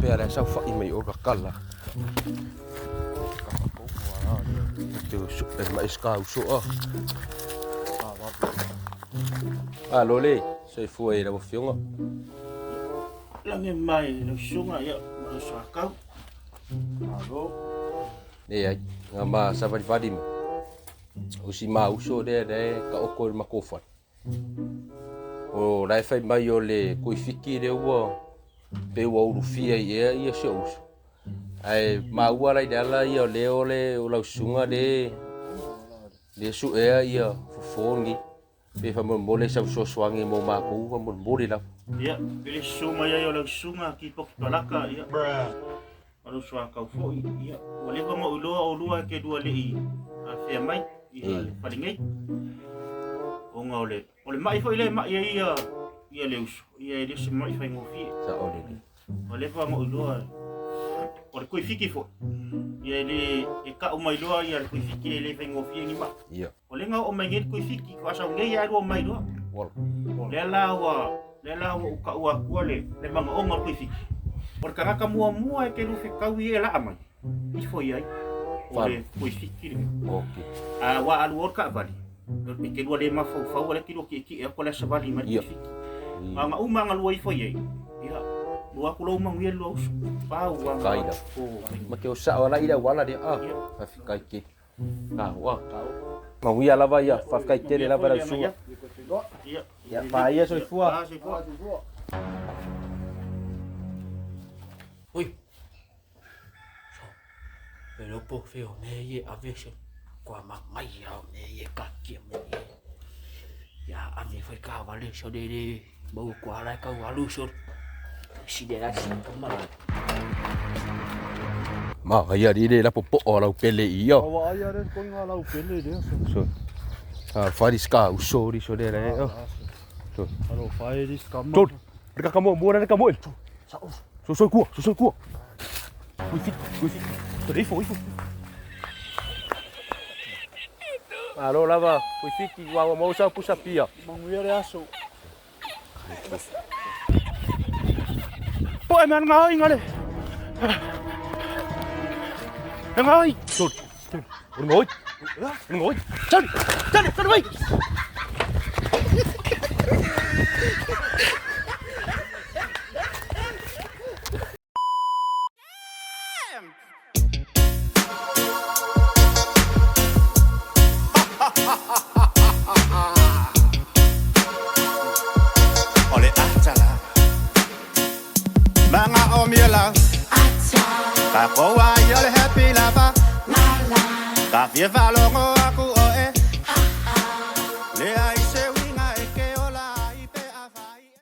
Faapea le saofai mai o kakala. Te e mai ska uso a. Malo le soifua i lau afioga. Lagi mai lau susuga ia ma lau suakau. Malo. Leai, nga ma savalivali mai. O si ma uso lea lea e taoto i le matou fale. O la e fai mai o le koifiki lea ua pei ua ulufia i ea ia si ou uso. Ae maua la i le ala ia o lea o le o lau susuga le le suea ia fofo lenei. Pe faamolemole sau fesoasoani mo matou faamolemole lava. Ia, pe le susu mai ai o lau susuga Kipoki Palaka, ia, ma lou suakau foi, ia, ua leva ona ou iloa oulua e te lua le i afea mai i le fale nei. Ona o le, o le mai foi lea e mai ai ia, ia le uso, ia e le o se mai faigofie. Sao lelei. Ua leva ona ou iloa o le koifiki foi, ia e le, e kau mai loa ia le koifiki e le faigofie ni mai. Ia. O lea na oo mai nei le koifiki, faatoa sau nei lava lua mai loa. Uala. Lea la ua, lea la ua ou taua atua le, le manaoga o le koifiki. O le tagata muamua e te lua fetaui e laa mai, ifo i ai, o le koifiki lenei. Okei. A ua alu o le taavale, e te lua le mafaufau, o lea e te lua tietie atu o le a savali mai le koifiki. A na uma na lua ifo i ai, ia, lua atu loa manuia le lua uso. Pau lava. Faafetai lava. Ma te o sao ala i le auala lea. Ah, faafetai tele. Manuia lava ia, faafetai tele lava lau susuga. Ia, paia soifua. Ui. So, le lopo fe o me ye ave se kwa mangai ya o me ye ka kia me ye. Ya ave foi ka vale so de de mau kwa la ka walu so. Si de la si ka ma. Ma ia li le lapo po o lau pele i o. Awa ai are ko ngā lau pele lea so. So. Ha fari ska uso ri so le le o. So. Alo fai ri ska ma. Tol. Reka ka mo mo reka mo. So so kua, so so kua. Ui fit, ui fit. To ifo ifo. Malo lava, ui fiki wa mo sa pusa pia. Manguia le aso. Po e mea ngā oi ngā le. E ngā oi. Tol. Ngoi. Ngoi. Tol. Tol, tol wei. O le atala Manga o miela Ka koa i o le happy lava Ka fia whalongo